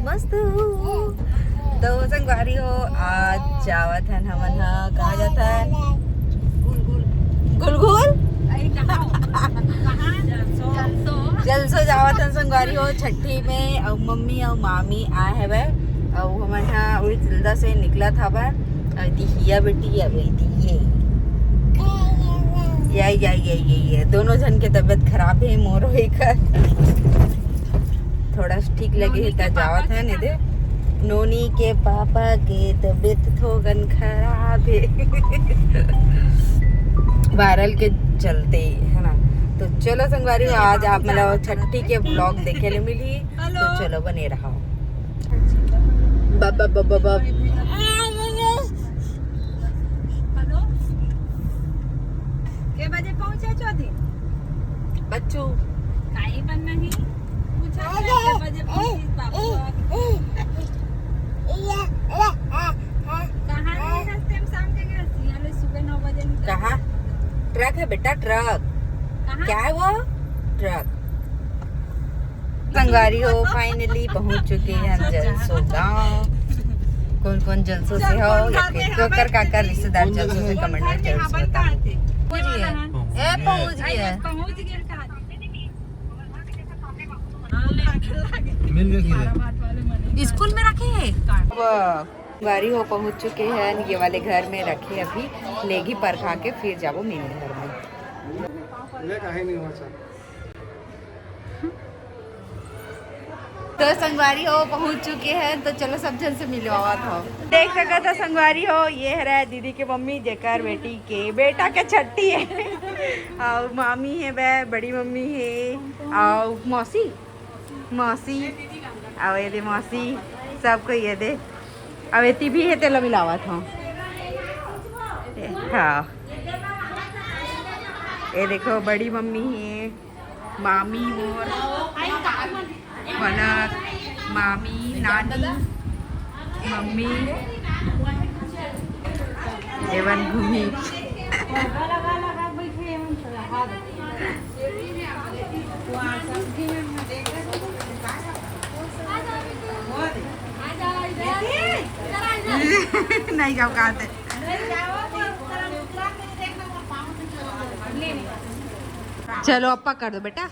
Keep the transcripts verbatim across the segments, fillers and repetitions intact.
मस्त हूँ। तो संगवारी हो, आज जावत हन हमन ह, कहाँ जात हन? गुलगुल। जलसो जावत हन संगवारी हो, छट्ठी में। अउ मम्मी अउ मामी आए हवे, अउ हमन ह उड़ी जल्दा से निकलत हवन। अउ एती हिया बेटी, अब एती ये, ये, ये, ये, ये, ये दोनों झन के तबीयत खराब हे, मोर होई कर। थोड़ा ठीक लगे हे त जावत हे, नहीं दे। नोनी के पापा के तबीयत थोकन खराब हे। वायरल के चलते, है ना? तो चलो संगवारी हो, आज आप मतलब छट्ठी के ब्लॉग देखे ले मिली। तो चलो बने रहो। बाबा, बाबा, बाबा। हेलो, के बजे पहुंचे चौधरी? बच्चू। काहे पर नहीं पूछा, के बजे पहुंची बाबू? कहाँ नहीं रस्ते में शाम के गए थी, यहाँ ले सुबह नौ बजे निकल। कहाँ? ट्रक है बेटा, ट्रक। कहाँ? क्या है वो? ट्रक। संगवारी हो, finally पहुंच चुके हैं हम जलसो गांव। कौन कौन जलसो से हो या फिर काकर काकर रिश्तेदार जलसो से, कमेंट में जरूर से बताओ। पहुंच गए। ए, पहुंच गए। पहुंच गए। मिल गए खीरे। स्कूल में रखे हैं। संगवारी हो, पहुंच चुके हैं ये वाले घर में, रखे अभी, लेगी परखा के फिर जाबो मेन घर में। ले काहे नहीं हुआ सर? तो संगवारी हो, पहुंच चुके हैं, तो चलो सब झन से मिलवावत हो। देख सकत हो संगवारी हो, ये हरे दीदी के मम्मी, जेकर बेटी के बेटा के छट्ठी है। अउ मामी है बे, बड़ी मम्मी है, अउ मौसी, मौसी, अउ ये दे मौसी, सब कोई ये दे। अउ एती भी है, तेला मिलावत हो। हाँ, ये देखो, बड़ी मम्मी है, मामी मोर, कनक, मामी, नानी, मम्मी, एवन भूमि। नहीं जाओ, कहाँ थे? चलो, अप्पा कर दो बेटा।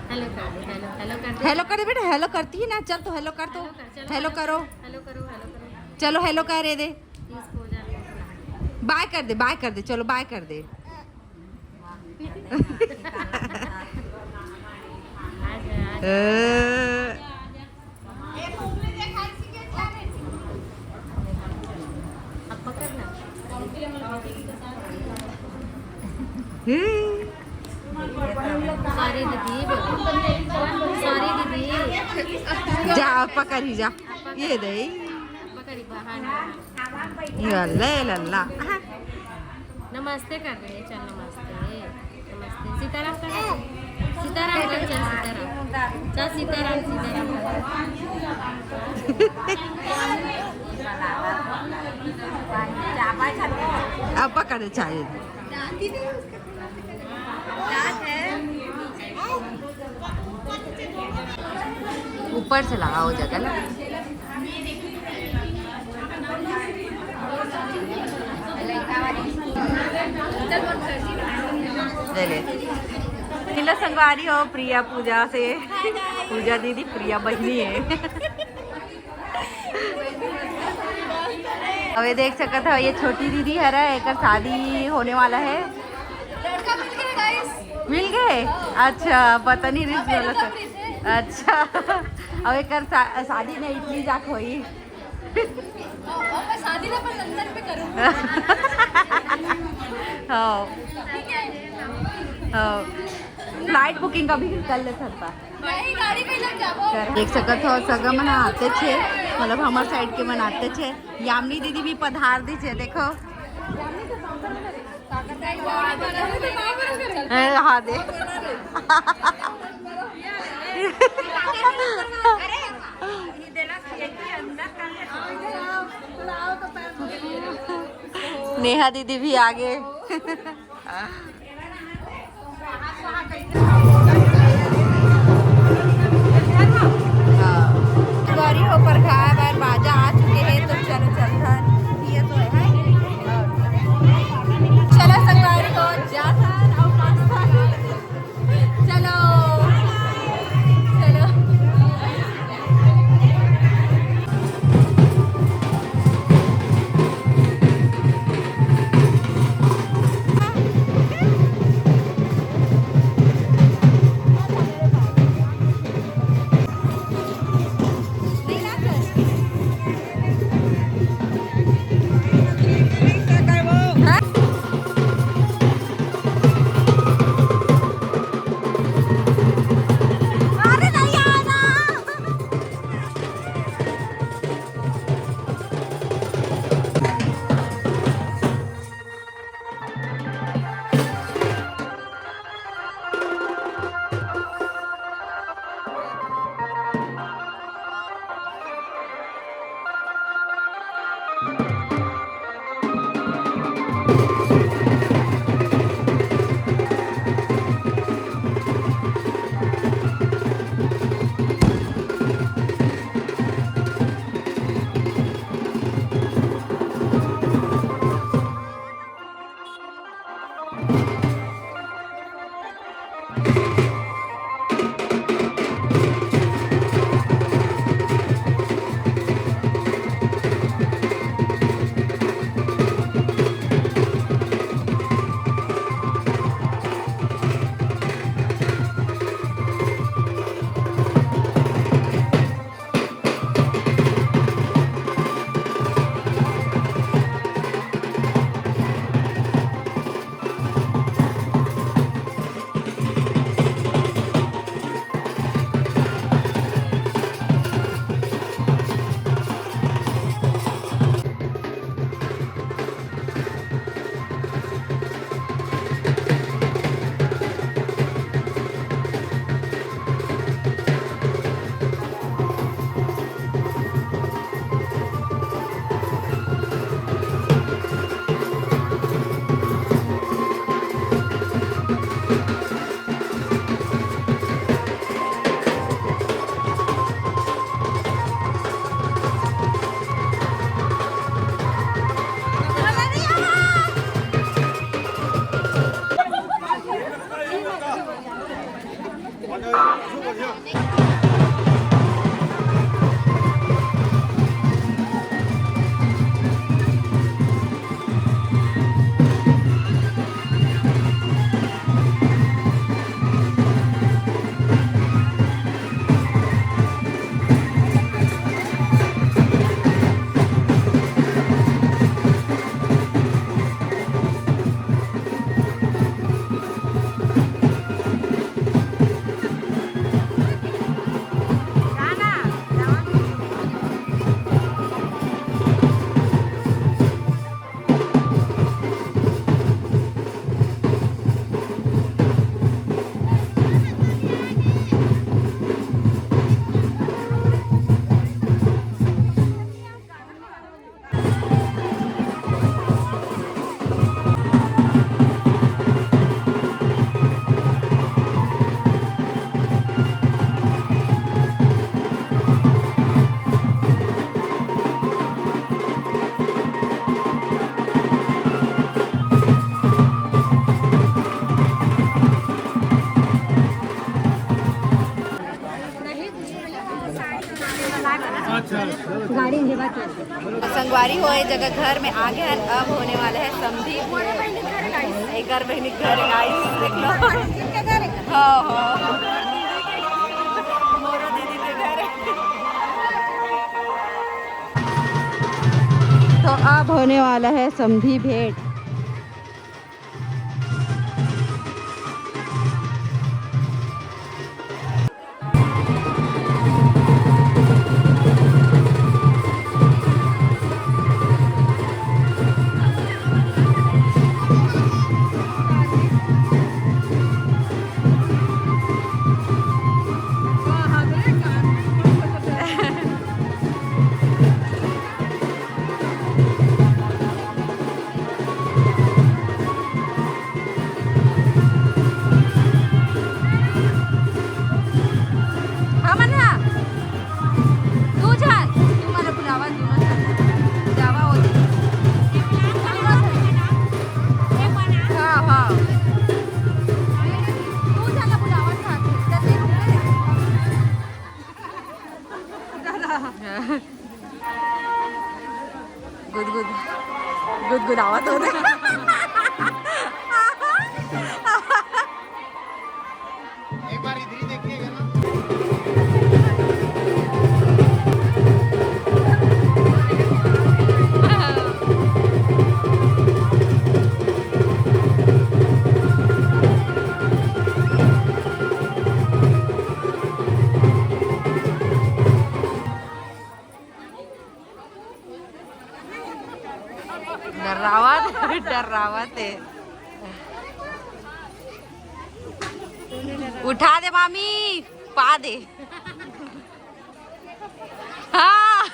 हेलो कर दे, हेलो कर दे। हेलो कर दे बेटा, हेलो करती है ना। चल तो हेलो कर, तो हेलो कर, चलो, हेलो करो। हेलो करो, हेलो करो। चलो हेलो कर दे। बाय कर दे, बाय कर दे, चलो बाय कर दे। सॉरी दीदी, सॉरी दीदी। जा, पकड़ी जा। ये दे। पकड़ी बाहर। लल्ला, लल्ला। नमस्ते कर दे, चल नमस्ते। नमस्ते। सीताराम कर दे। सीताराम कर, चल सीताराम। चल सीताराम, सीताराम। अब पकड़ चाहिए। ऊपर से लगा हो जाएगा ना। ले ले। नीला संगवारी हो, प्रिया पूजा से। पूजा दीदी प्रिया बहिनी है। अबे देख सकत हो, ये छोटी दीदी हरा, एकर शादी होने वाला है। लड़का मिल गया guys। मिल गए? अच्छा, पता नहीं रिश्ते वाला। अच्छा, अब एकर शा-, शादी में इटली जाके होई। और मैं शादी ना पर लंदन में करूँगा। हाँ। ठीक है। हाँ। Flight booking अभी कर ले सकता। नहीं, गाड़ी में लग जाबो। देख सकत हो, सगा मन आते छे, मतलब हमर side के मन आते छे। यामिनी दीदी भी पधार दी छे, देखो। ए, हाँ दे। अरे, ये देना चाहिए कि अंदर नेहा दीदी भी आगे। हाँ। संगवारी हो, परघाय बर बाजा आ चुके हे, तो चलो चलथन। ये तो है। चलो संगवारी हो, जाथन अउ मस्त। चलो, चलो। संगवारी हो, ये जगह घर में आ गए हैं। अब होने वाला है समधी भेंट। एकर बहिनी के घर है, guys, देख लो। हाँ, हाँ। मोरो दीदी के घर है। तो अब होने वाला है समधी भेंट। गुदगुद, गुदगुदावत होते। एक बार इधर ही देखिएगा ना। डर्रावत, डर्रावत है। उठा दे मामी, पा दे। हाँ।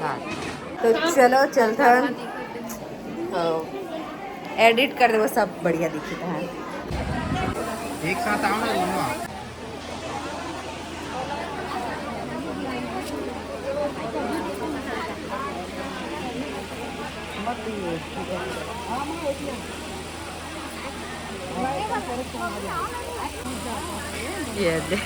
हाँ। तो चलो चलथन। हाँ। एडिट कर देबो, सब बढ़िया दिखी था। एक साथ आओ ना दोनों। ये दे।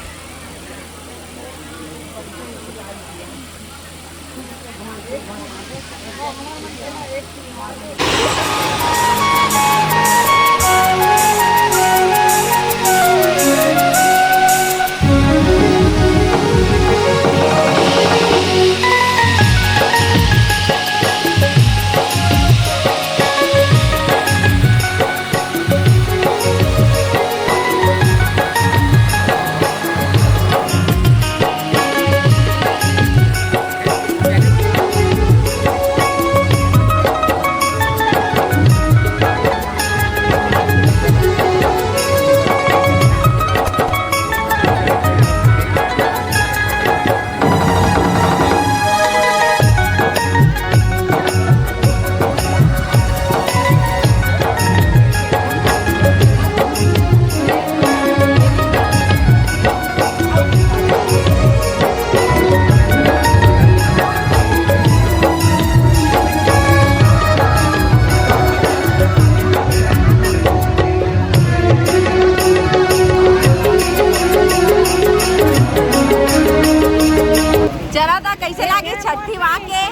चला था, कैसे लागे छठी माँ के?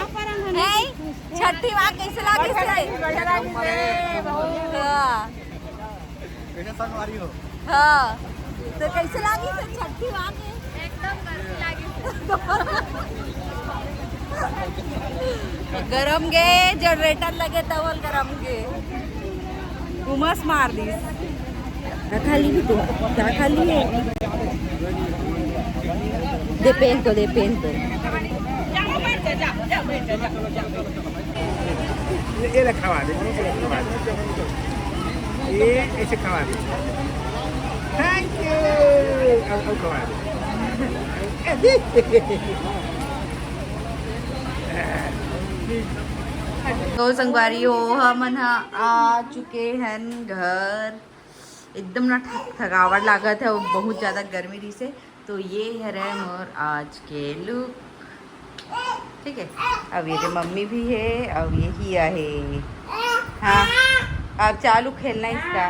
हैं? छठी माँ कैसे लागे से? हाँ। हाँ। तो कैसे लागे से छठी माँ के? एकदम गर्मी लागे। गरम गे, जनरेटर लगे तवल गरम गे। उमस मार दिस। का खा ली भी तो? का खा ली है? दे पेन तो, दे पेन तो। ये, ये रखा हुआ है, देखो, ये रखा हुआ है। ये ऐसे खवा दे। Thank you। अब, अब खवा दे। तो संगवारी हो, हमन ह आ चुके हन घर। एकदम ना थक-, थकावट लागत है, बहुत ज्यादा गर्मी रहिसे। तो ये हरे मोर आज के लुक, ठीक है। अब ये दे मम्मी भी है, अब यही आहे। हाँ, अब चालू खेलना इसका।